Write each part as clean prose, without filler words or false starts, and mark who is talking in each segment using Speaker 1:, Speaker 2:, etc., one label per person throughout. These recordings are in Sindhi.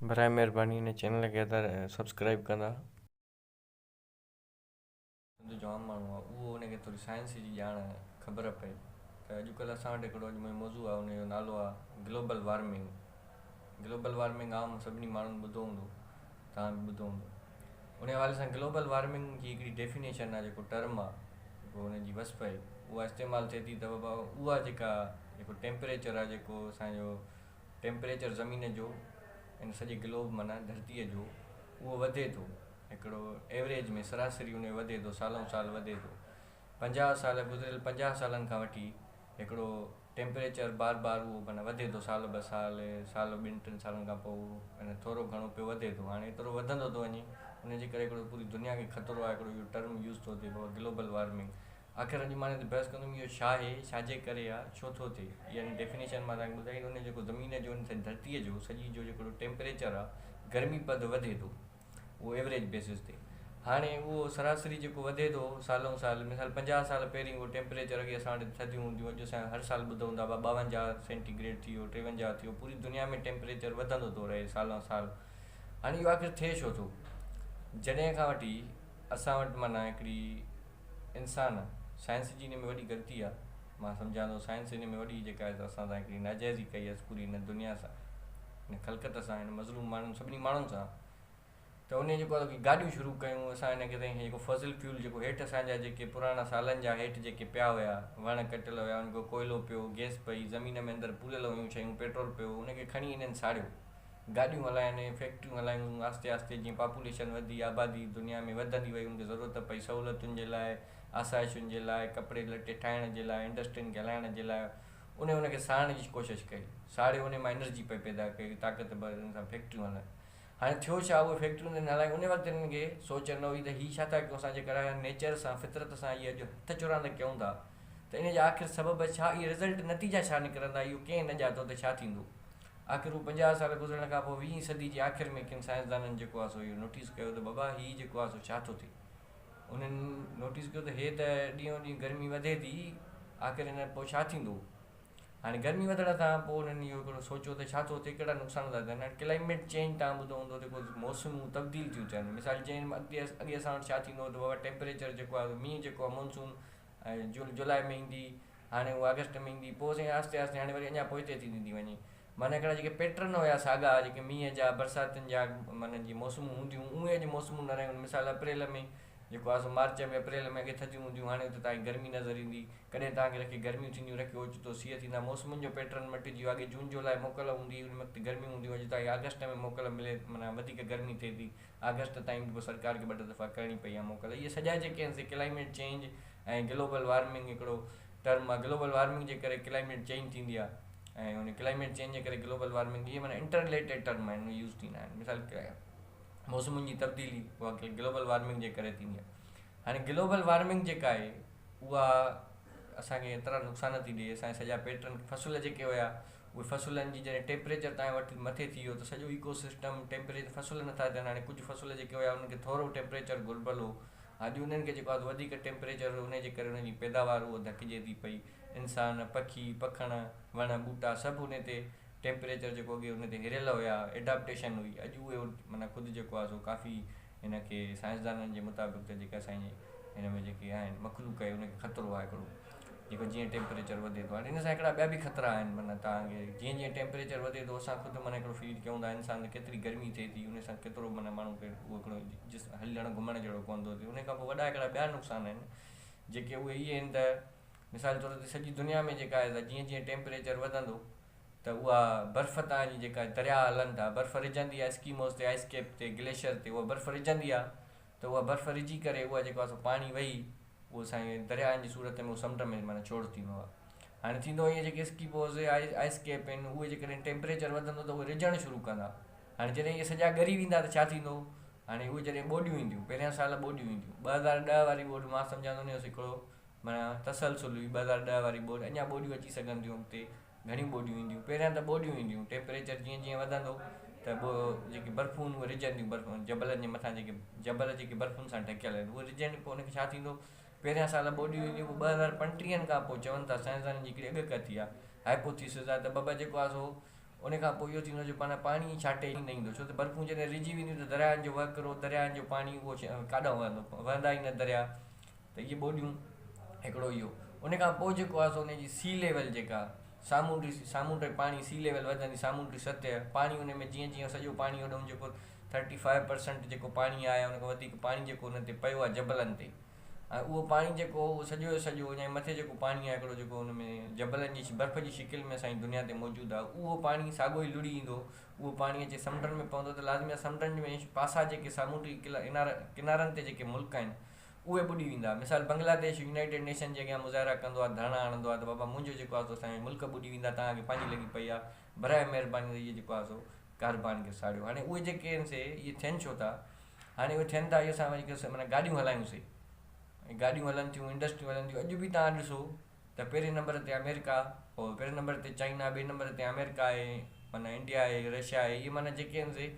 Speaker 1: براء مهرباني هن چينل کي ادا سبسڪرائيب ڪندا. سنڌ جو عام ماڻهو آهي اهو ان کي ٿوري سائنس جي ڄاڻ خبر پئي ته اڄڪلهه اسان وٽ هڪڙو اڄ منهنجو موضوع آهي ان جو نالو آهي گلوبل وارمنگ گلوبل وارمنگ عام سڀني ماڻهن ٻڌو هوندو توهان به ٻڌو هوندو ان حوالي سان گلوبل وارمنگ جي هڪڙي ڊيفينيشن آهي جيڪو ٽرم آهي جيڪو ان جي وصف آهي اها استعمال ٿئي ٿي ته بابا اها جيڪا جيڪو ٽيمپريچر آهي جيڪو اسانجو ٽيمپريچر زمين جو ان سڄي گلوب معنيٰ ڌرتيء جو اهو وڌي ٿو هڪڙو ايوريج ۾ سراسري ان جو وڌي ٿو سالئون سال وڌي ٿو پنجاهه سال گذريل پنجاهه سالن کان وٺي هڪڙو ٽيمپريچر بار بار اهو معنيٰ وڌي ٿو سال به سال سال ٻن ٽن سالن کان پوء معنيٰ ٿورو گهڻو پيو وڌي ٿو هاڻي ايترو وڌندو ٿو وڃي ان جي ڪري هڪڙو پوري دنيا کي خطرو آهي هڪڙو اهو ٽرم يوز ٿو ٿئي بابا گلوبل وارمنگ آخر اڄ مان ان تي بحث ڪندم اهو ڇا آهي، ڇا جي ڪري آ، ڇو ٿو ٿئي؟ يعني ڊيفينيشن مان توهان کي ٻڌائي ته ان جيڪو زمين جو ان ڌرتيء جو سڄي جو جيڪو ٽيمپريچر آ گرمي پد وڌي ٿو اهو ايوريج بيسز تي هاڻي اهو سراسري جيڪو وڌي ٿو سالون سال مثال پنجاهه سال پهرين اهو ٽيمپريچر اڳي اسان وٽ ٿڌيون هونديون اڄ اسان هر سال ٻڌون ٿا ٻاونجاهه سينٽي گريڊ ٿي ويو ٽيونجاهه ٿي ويو پوري دنيا ۾ ٽيمپريچر وڌندو ٿو رهي سالون سال هاڻي اهو آخر ٿئي ڇو ٿو جڏهن کان وٺي اسان وٽ معنيٰ هڪڙي انسان، سائنس جي ان ۾ وڏي غلطي آ، مان سمجهان ٿو سائنس ان ۾ وڏي جيڪا آهي اسان سان هڪڙي ناجائزي ڪئي آ پوري هن دنيا سان هن خلقت سان هن مظلوم ماڻهن سڀني ماڻهن سان ته انهي جيڪو آ گاڏيون شروع ڪيون اسان هن کي سائين جيڪو فضل فيول جيڪو هيٺ اسان جا جيڪي پراڻا سالن جا هيٺ جيڪي پيا هيا وڻ ڪٽيل هيا ان کي ڪوئلو پيو گئس پئي زمين ۾ اندر پوريل هيون شيون پيٽرول پيو ان کي کڻي انهن ساڙيو گاڏيون هلائن، فيڪٽريون هلايون، آهستي آهستي جيئن پاپوليشن وڌي، آبادي دنيا ۾ وڌندي وئي، ان کي ضرورت پئي سهولتن جي لاء، آسائشن جي لاء، ڪپڙي لٽي ٺاهڻ جي لاء، انڊسٽرين کي هلائڻ جي لاء، انهي ان کي ساڙڻ جي ڪوشش ڪئي، ساڙي انهي مان انرجي پئي پيدا ڪئي، طاقت به ان سان فيڪٽريون هلائن. هاڻي ٿيو ڇا اهي فيڪٽريون انهن هلايون، انهي وقت انهن کي سوچ نه هئي ته هي ڇا ٿا ڪيون، اسان جيڪر نيچر سان، فطرت سان اهي اڄ هٿ چراند ڪيون ٿا ته انهي جا آخر سبب ڇا، اهي رزلٽ نتيجا ڇا نڪرندا، اهو ڪنهن نه ڄاتو ته ڇا ٿيندو. آخر هو 50 سال گذرڻ کان پوء ويهين صدي جي آخر ۾ ڪن سائنسدانن جيڪو آهي سو اهو نوٽيس ڪيو ته بابا هي جيڪو آهي سو ڇا ٿو ٿئي؟ انهن نوٽيس ڪيو ته هي ته ڏينهون ڏينهن گرمي وڌي ٿي آخر هن پوء ڇا ٿيندو؟ هاڻي گرمي وڌڻ سان پوء انهن اهو هڪڙو سوچيو ته ڇا ٿو ٿئي ڪهڙا نقصان ٿا ٿين هاڻي ڪلائميٽ چينج توهان ٻڌو هوندو ته ڪو موسمون تبديل ٿيون ٿين مثال جنهن اڳتي اڳي اسان وٽ ڇا ٿيندو هو ته بابا ٽيمپريچر جيڪو آهي مينهن جيڪو آهي مونسون ۽ جولاء ۾ ايندي هاڻي اها آگسٽ ۾ ايندي پوء سائين آهستي آهستي هاڻي وري اڃا پوئتي ٿيندي ٿي وڃي معنيٰ هڪڙا جيڪي پيٽرن هيا ساڳا جيڪي مينهن جا برساتن جا معنيٰ جيئن موسمون هونديون اهي اڄ موسمون نه رهيون مثال اپريل ۾ جيڪو آهي سو مارچ ۾ اپريل ۾ اڳي ٿڌيون هونديون هاڻي اتي تائين گرمي نظر ايندي ڪڏهن توهان کي رکي گرميون ٿينديون رکي اوچتو سيء ٿيندا موسمن جو پيٽرن مٽجي ويو اڳي جون جولاء موڪل هوندي ان وقت گرميون هونديون اڄ تائين آگسٽ ۾ موڪل ملي معنيٰ وڌيڪ گرمي ٿئي ٿي آگسٽ تائين به سرڪار کي ٻه ٽي دفعا ڪرڻي پئي آهي موڪل اهي سڄا جيڪي آهن سي ڪلائميٽ چينج ۽ گلوبل وارمنگ هڪڙو ٽرم آهي گلوبل وارمنگ جي ڪري ڪلائميٽ چينج ٿيندي آهي ۽ ان ڪلائميٽ چينج جي ڪري گلوبل وارمنگ اهي معنيٰ انٽر رليٽيڊ ٽرم آهن يوز ٿيندا آهن مثال موسمن جي تبديلي اها گلوبل وارمنگ جي ڪري ٿيندي آهي هاڻي گلوبل وارمنگ جيڪا آهي اها اسانکي ايترا نقصان ٿي ڏي اسانجا سڄا پيٽرن فصل جيڪي هيا اهي فصلن جي جڏهن ٽيمپريچر تان وٺ مٿي ٿي ويو ته سڄو ايڪو سسٽم ٽيمپريچر فصل نٿا ٿين هاڻي ڪجهه فصل جيڪي هيا انهن کي ٿورو ٽيمپريچر گهربل هو اڄ انهن کي جيڪو آهي وڌيڪ ٽيمپريچر انهي جي ڪري انهن جي پيداوار اهو ڌڪجي ٿي پئي انسان پکي پکڻ وڻ ٻوٽا سڀ انهي تي ٽيمپريچر جيڪو اڳي انهي تي هريل هيا ايڊاپٽيشن هئي اڄ اهي معنيٰ خود جيڪو آهي سو ڪافي هن کي سائنسدانن جي مطابق ته جيڪا اسان جي هن ۾ جيڪي آهن مخلوق آهي ان کي خطرو آهي هڪڙو جيڪو جيئن ٽيمپريچر وڌي ٿو هاڻي ان سان هڪڙا ٻيا به خطرا آهن معنيٰ توهان کي جيئن جيئن ٽيمپريچر وڌي ٿو اسان خود معنيٰ هڪڙو فيل ڪيون ٿا انسان تي ڪيتري گرمي ٿئي ٿي ان سان ڪيترو معنيٰ ماڻهو کي اهو هڪڙو جسم هلڻ گهمڻ جهڙو ڪونه ٿو ٿئي ان کان پوء وڏا هڪڙا ٻيا نقصان آهن جيڪي اهي اهي آهن ته مثال طور تي سڄي دنيا ۾ جيڪا آهي جيئن جيئن ٽيمپريچر وڌندو ته اها برف تان جي جيڪا درياء هلن ٿا برف رجندي آهي اسڪيموز تي آئس ڪيپ تي گليشر تي اها برف رجندي آهي ته اها برف رجي ڪري اها جيڪو آهي سو پاڻي وهي اهو سائين درياهن جي صورت ۾ اهو سمنڊ ۾ معنيٰ ڇوڙ ٿيندو آهي. هاڻي ٿيندو ائين جيڪي اسڪيپوز آئس ڪيپ آهن اهي جيڪڏهن ٽيمپريچر وڌندو ته اهي رجڻ شروع ڪندا. هاڻي جڏهن اهي سڄا ڳري ويندا ته ڇا ٿيندو؟ هاڻي اهي جڏهن ٻوڏيون اينديون پهريان سال ٻوڏيون اينديون 2010 واري ٻوڏ مان سمجهان ٿو ان جو هڪڙو معنيٰ تسلسل هئي 2010 واري ٻوڏ اڃا ٻوڏيون اچي سگهن ٿيون اڳتي گهڻيون ٻوڏيون اينديون پهريان ته ٻوڏيون اينديون ٽيمپريچر جيئن جيئن وڌندو ته پوء جيڪي برفون اهي رجنديون برف جبلن جي مٿان جيڪي جبل جيڪي برفن سان ڍڪيل آهن اهي رجن پوء ان کي ڇا ٿيندو پهريان سال ٻوڏيون اينديون پوء 2035 کان پوء چون ٿا سائنسدانن جي هڪڙي اڳڪٿي آهي هائپوٿيسز آهي ته بابا جيڪو آهي سو ان کان پوء اهو ٿيندو جو پاڻ پاڻي ڇاٽي نه ايندو ڇو ته برفون جڏهن رجي وينديون ته درياهن جو وهڪرو درياهن جو پاڻي اهو ڪاڏانهن وهندو وهندا ئي نه درياهه ته اهي ٻوڏيون هڪڙو اهو ان کان پوء جيڪو آهي سو ان جي سي ليول جيڪا سامونڊي سامونڊ جو پاڻي سي ليول وڌندي سامونڊي سطح پاڻي ان ۾ جيئن جيئن سڄو پاڻي هوڏانهن جيڪو ٿرٽي فائيو پرسنٽ جيڪو پاڻي آهي ان کان وڌيڪ پاڻي جيڪو ان تي پيو آهي جبلن تي ۽ اهو پاڻي جيڪو هو اهو سڄو جو سڄو ان جي مٿي جيڪو پاڻي آهي هڪڙو جيڪو ان ۾ جبلن جي برف جي شڪل ۾ اسان جي دنيا تي موجود آهي اهو پاڻي ساڳيو ئي لڙهي ايندو اهو پاڻي اچي سمنڊن ۾ پوندو ته لازمي آهي سمنڊن ۾ پاسا جيڪي سامونڊي ڪنارن تي جيڪي ملڪ آهن اهي ٻڏي ويندا مثال بنگلاديش يونائيٽيڊ نيشن جي اڳيان مظاهرا ڪندو آهي ڌرڻا هڻندو آهي ته بابا منهنجو جيڪو آهي سو اسان جو ملڪ ٻڏي ويندا توهان کي پنهنجي لڳي پئي آهي براء مهرباني اهي جيڪو آهي سو ڪاربان کي ساڙيو هاڻي اهي جيڪي آهن سي اهي ٿين ڇو ٿا هاڻي اهي ٿين ٿا اهي اسان وڃي ڪري معنيٰ گاڏيون هلايون سي ۽ گاڏيون هلن ٿيون انڊسٽريون هلن ٿيون اڄ به توهان ڏسو ته پهرين نمبر تي آمريڪا پوء پهرين نمبر تي چائنا ٻئي نمبر تي آمريڪا آهي معنيٰ انڊيا آهي رشيا آهي اهي معنيٰ جيڪي آهن سي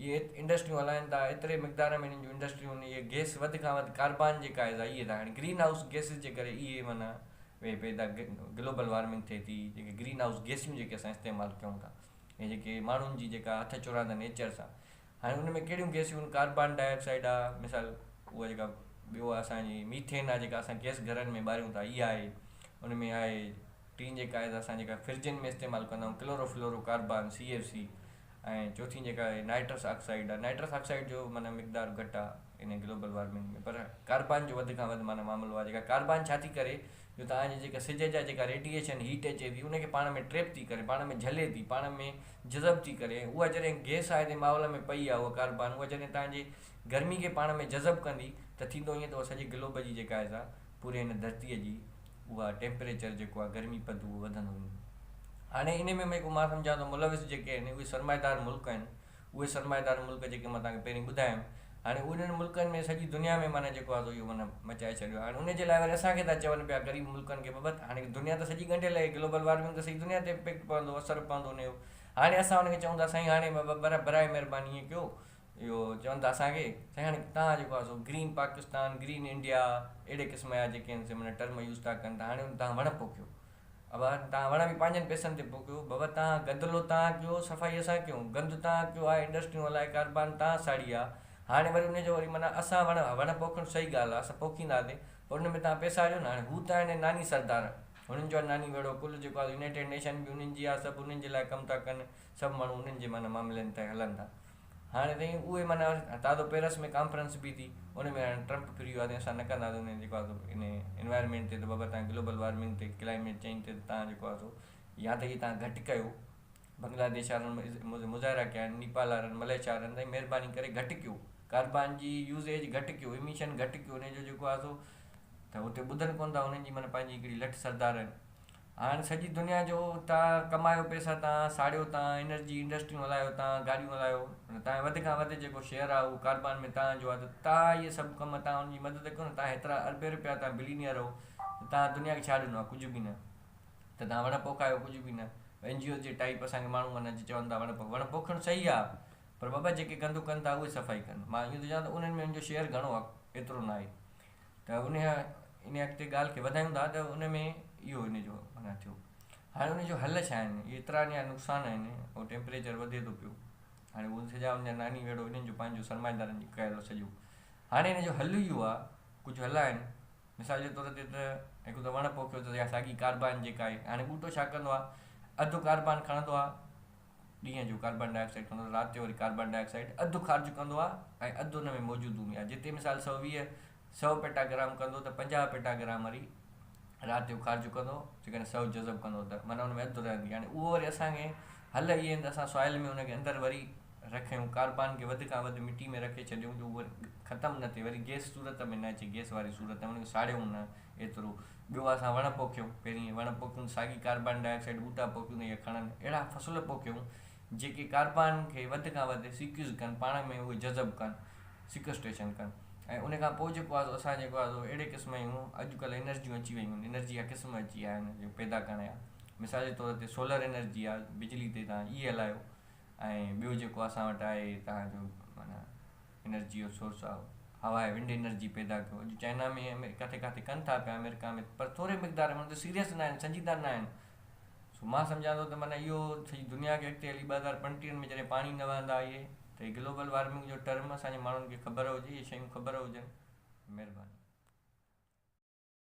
Speaker 1: اهي انڊسٽريون هلائن ٿا ايتري مقدار ۾ انهن جون انڊسٽريون آهن اهي گئس وڌ کان وڌ ڪاربان جيڪا آهي سا اهي ٿا هاڻي گرين هائوس گئسز جي ڪري اهي معنيٰ اهي پيدا گلوبل وارمنگ ٿئي ٿي جيڪي گرين هائوس گئسيون جيڪي اسان استعمال ڪيون ٿا ۽ جيڪي ماڻهن جي جيڪا هٿ چراند نيچر سان هاڻي ان ۾ ڪهڙيون گئسيون آهن ڪاربان ڊاء آڪسائيڊ آ مثال اها جيڪا ٻيو آ اسان جي ميٿين آ جيڪا اسان گئس گهرن ۾ ٻاريون ٿا اها آهي ان ۾ آهي ٽين جيڪا آهي اسان جيڪا فرجن ۾ استعمال ڪندا آهيون chloro fluoro carbon C F C ۽ چوٿين جيڪا آهي نائٽرس آڪسائيڊ آ نائٽرس آڪسائيڊ جو معنيٰ مقدار گهٽ آ ان گلوبل وارمنگ ۾ پر ڪاربان جو وڌ کان وڌ معنيٰ معاملو آ جيڪا ڪاربان ڇا ٿي ڪري جو توهان جي جيڪا سج جا جيڪا ريڊيئيشن هيٽ اچي ٿي ان کي پاڻ ۾ ٽريپ ٿي ڪري پاڻ ۾ جهلي ٿي پاڻ ۾ جذب ٿي ڪري ۽ اها جڏهن گئس آهي ته ماحول ۾ پئي آهي اها ڪاربان اها جڏهن توهان جي گرمي کي پاڻ ۾ جذب ڪندي ته ٿيندو ائين ته اها سڄي گلوب جي جيڪا آهي سا پوري هن ڌرتيء جي اها ٽيمپريچر جيڪو آهي گرمي پد اهو وڌندو ويندو هاڻي ان ۾ جيڪو مان سمجهان ٿو ملوث جيڪي آهن اهي سرمائيدار ملڪ آهن اهي سرمائيدار ملڪ جيڪي مان توهان کي پهرين ٻڌايم هاڻي انهن ملڪن ۾ سڄي دنيا ۾ معنيٰ جيڪو آهي سو اهو معنيٰ مچائي ڇڏيو آهي هاڻي ان جي لاء وري اسان کي ٿا چون پيا غريب ملڪن کي بابا هاڻي دنيا ته سڄي ڳنڍيل آهي گلوبل وارمنگ ته سڄي دنيا تي امپيڪٽ پوندو اثر پوندو ان جو هاڻي اسان ان کي چئون ٿا سائين هاڻي بابا برائي مهرباني ائين ڪيو اهو چون ٿا اسان کي سائين هاڻي توهان جيڪو آهي سو گرين پاڪستان گرين انڊيا اهڙي قسم جا جيڪي آهن سي معنيٰ ٽرم يوز ٿا ڪن ته هاڻي توهان وڻ پوکيو ابا توهان وڻ به پنهنجن پئسن تي پوکيو بابا توهان گدلو توهان ڪيو صفائي اسان ڪيون گند توهان ڪيو آهي انڊسٽريون هلائي ڪاربان توهان ساڙي آ هاڻي وري ان جو وري معنيٰ اسان وڻ وڻ پوکڻ صحيح ڳالهه آ اسان پوکينداسين پر ان ۾ توهان پئسا ڏيو نه هاڻي هو ته آهن ناني سردار هنن جو آهي ناني ويڙهو ڪل جيڪو آهي يونائيٽيڊ نيشن به انهن جي آ سڀ انهن جي لاء ڪم ٿا ڪن سڀ ماڻهو انهن جي معنيٰ معاملن تي هلن ٿا هاڻي تائين اهي معنيٰ تازو پيرس ۾ ڪانفرنس به ٿي ان ۾ هاڻي ٽرمپ ڦري ويو آهي ته اسان نه ڪنداسين ان جيڪو آهي سو ان انوائرمينٽ تي ته بابا تان گلوبل وارمنگ تي ڪلائميٽ چينج تي تان جيڪو آهي سو يا ته هي تان گهٽ ڪيو بنگلاديش وارن مظاهرا ڪيا آهن نيپال وارن ملائيشيا وارن تائين مهرباني ڪري گهٽ ڪيو ڪاربان جي يوزيج گهٽ ڪيو اميشن گهٽ ڪيو ان جو جيڪو آهي سو ته هتي ٻڌن ڪون ٿا انهن جي معنيٰ پنهنجي هڪڙي لٺ سردار آهن هاڻ سڄي دنيا جو تان ڪمايو پئسا تان ساڙيو تان انرجي انڊسٽريون هلايو تان گاڏيون هلايو تان وڌ کان وڌ جيڪو شيئر آ اهو ڪاربان ۾ تان جو آ ته تان اهي سڀ ڪم تان ان جي مدد ڪيو نه تان هيترا اربين روپيا تان بلينيئر هو ته تان دنيا کي ڇا ڏنو آ ڪجهه به نه ته تان وڻ پوکايو ڪجهه به نه اين جي اوز جي ٽائيپ اسان کي ماڻهو معنيٰ چون ٿا وڻ پوک وڻ پوکڻ صحيح آ پر بابا جيڪي گندو ڪن ٿا اهي صفائي ڪن مان اهو ٿو چوان ته انهن ۾ ان جو شيئر گهڻو آ ايترو نه آهي ته ان ان اڳتي ڳالهه کي وڌايون ٿا ته ان ۾ اهو ان جو معنيٰ ٿيو هاڻي ان جو حل ڇا آهن ايترا ان جا نقصان آهن ۽ ٽيمپريچر وڌي ٿو پيو هاڻي اهو سڄا ان جا ناني ويڙهو انهن جو پنهنجو سرمائيدارن جو ڪيل سڄو هاڻي ان جو حل اهو آهي ڪجهه حل آهن مثال جي طور تي ته هڪ ته وڻ پوکيو ته ساڳي ڪاربان جيڪا آهي هاڻي ٻوٽو ڇا ڪندو آهي اڌ ڪاربان کڻندو آهي ڏينهن جو ڪاربان ڊاء آڪسائيڊ کڻندو آهي رات جو وري ڪاربان ڊاء آڪسائيڊ اڌ خارج ڪندو آهي ۽ اڌ ان ۾ موجود هوندي آهي جتي مثال 120 سو پيٽا گرام ڪندو ته 50 پيٽا گرام وري رات جو خارج ڪندو جيڪڏهن سو جذب ڪندو ته معنيٰ ان ۾ اڌ رهندي يعني اهو وري اسانکي حل اهي آهن ته اسان سوائل ۾ ان کي اندر وري رکيون ڪاربان کي وڌ کان وڌ مٽي ۾ رکي ڇڏيون جو اهو ختم نه ٿئي وري گئس صورت ۾ نه اچي گئس واري صورت ۾ ان کي ساڙيون نه ايترو ٻيو اسان وڻ پوکيون پهرين وڻ پوکيون ساڳي ڪاربان ڊاء آڪسائيڊ ٻوٽا پوکيون ته اهي کڻن اهڙا فصل پوکيون جيڪي ڪاربان کي وڌ کان وڌ سيڪيوز ڪن پاڻ ۾ اهي جذب ڪن سيڪوسٽريشن ڪن ۽ ان کان پوء جيڪو آهي سو اسان جيڪو آهي سو اهڙي قسم جون اڄڪلهه انرجيون اچي ويون آهن انرجي جا قسم اچي ويا آهن جو پيدا ڪرڻ جا مثال جي طور تي سولر انرجي آهي بجلي تي تان اهي هلايو ۽ ٻيو جيڪو اسان وٽ آهي تان جو معنيٰ انرجي جو سورس آهي هوا آهي ونڊ انرجي پيدا ڪيو اڄ چائنا ۾ ڪاٿي ڪاٿي ڪن ٿا پيا آمريڪا ۾ پر ٿوري مقدار ۾ سيريس نه آهن سنجيده نه آهن سو مان سمجهان ٿو ته معنيٰ اهو سڄي دنيا کي اڳتي هلي 2035 ۾ جڏهن پاڻي نه وهندا اهي ته هي گلوبل وارمنگ جو ٽرم اسان جي ماڻهن کي خبر هجي اهي شيون خبر هجن. مهرباني.